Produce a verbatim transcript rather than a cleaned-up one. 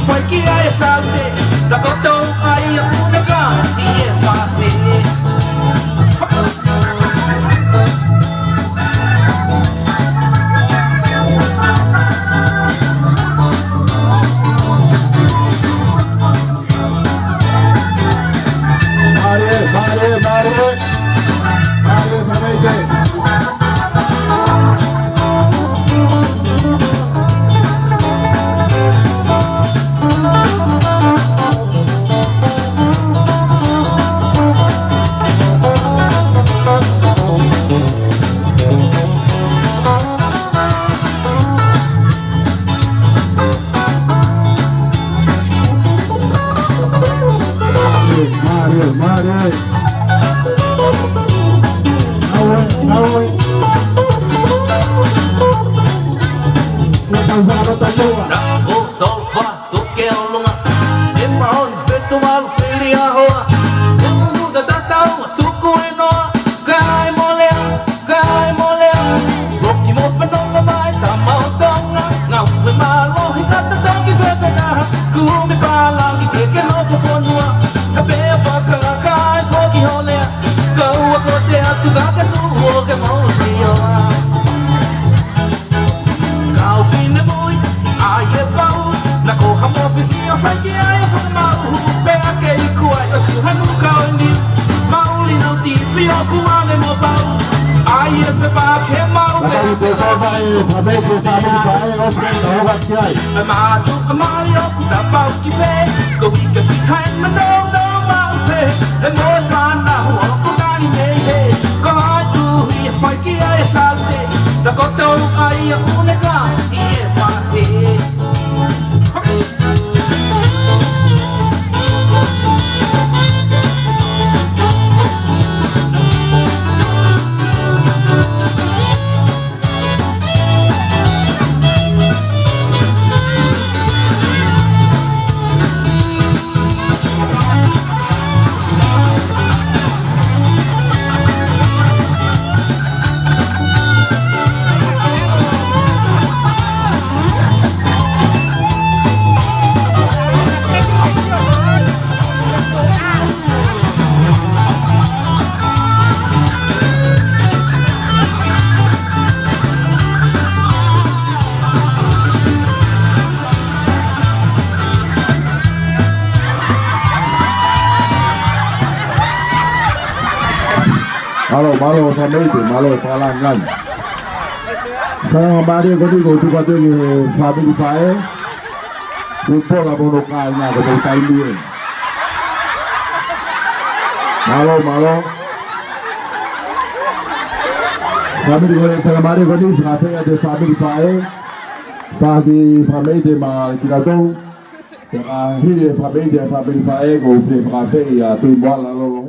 Fai ki ai e saute, takoto ai a puneka, i e pape. Mālie, mālie, mālie. Mālie, Fāmeite. Mālie, mālie, mālie. Naue, naue. Ko tau whakataua. Na o tau wha tuke o lunga. E maon fetu malu fili a hoa. E mumu ta tatau tuku e noa. Kai molea. Kai molea, loki mo fanongo mai, tama o Tonga, ngāue mālohi ka ta toki fefeka, kumi pālangi ke ke nofo fonua, ka pea fakakakai foki ho lea, ka ua ko te atu ka ke tuʻu o ke mau sio. Kau finemui, ʻa e pau, na ko ha mofi ia fai ki ai e fakamau, pea ke iku ai ʻo si hanu ka o ni, mauli no ti fio ku ane mo pau, ʻa e pepa ke mau pe. Ka i te tau mai, ka me te tau mai, ka e o pe, ka o ka ki ai. E mātu, e mali o ku ta pau ki pe, ko i ke fi hai ma no no mau pe, e mo e fana ho o ku nani nei he, ko hai tu i e fai ki ai e saute, ta ko tau ai a puneka i e pahe. Mālō, mālō, Fāmeite, mālō e fakalāngilangi. Faingamālie ko eni ʻoku ou tuku atu ki he fāmili faʻē. Kuo pola mo hono kāinga ko e taimi ē. Mālō, mālō. Fāmili ko eni, faingamālie ko eni, fakafeʻiloaki atu e fāmili faʻē. Pea ki Fāmeite mo kinautolu. Pea ka hili e Fāmeite e fāmili faʻē, ʻoku ou fie fakafeʻiloaki atu mo ala lolo.